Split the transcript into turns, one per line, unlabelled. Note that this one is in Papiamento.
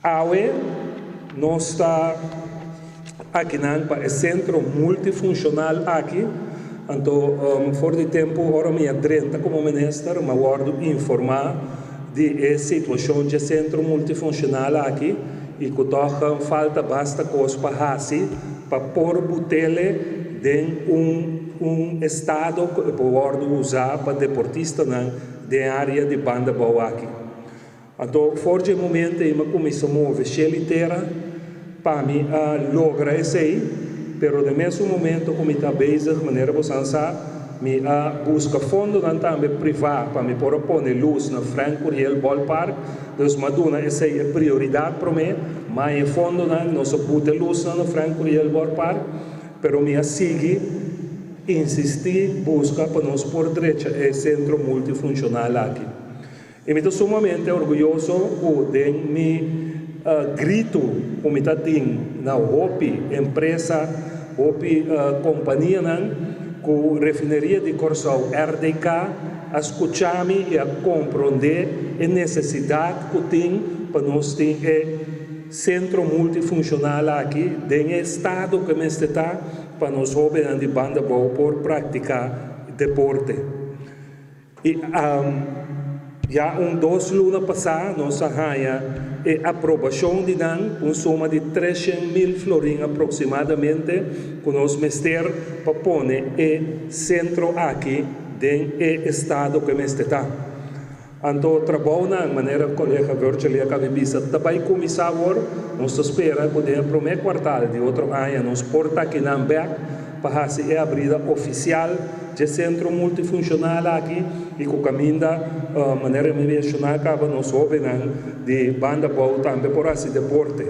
Awe nos ta akinan pa e sentro multifunshonal aki, anto for di tempu ora mi a drenta komo minister mi a wòrdu informá di e situashon dje sentro multifunshonal aki i ku tòg falta basta kos pa hasi pa por butele den un estado ku e por wòrdu usá pa deportistanan den área di Banda Bou aki. Anto for dje momento ei mi a kuminsá move shel i tera pa mi a logra esei, pero den mesun momento ku mi ta bezig, manera bosan sa, mi a buska fondonan tambe privá pa mi por a pone lus na Frank Curiel Ballpark, dus mi a duna esei e prioridat promé, ma e fondonan nos a buta e lusnan na Frank Curiel Ballpark, pero mi a sigui insistí buska pa nos por drecha e sentro multifunshonal aki. I mi ta sumamente orguyoso ku den mi gritu ku mi ta tin na hopi empresa, hopi kompanianan ku Refineria di Kòrsou, RDK, a skucha mi i a komprondé e nesesidat ku tin pa nos tin e sentro multifunshonal aki den e estado ku e mester ta pa nos hóbennan di Banda Bou por praktiká deporte. I ya un dos luna pasá nos a haña e aprobashon di nan ku un suma di 300.000 florin aproksimadamente ku nos mester pa pone e sentro aki den e estado ku e mester ta. Anto trabounan, manera kolega Virgil a kaba di bisa, ta bai kuminsá awor. Nos ta spera ku den e promé kuartal di otro aña nos por ta akinan bèk pa hasi e abrida ofisial dje sentro multifunshonal aki i ku kaminda, manera mi menshoná kaba, nos hóbennan di Banda Bou tambe por hasi deporte.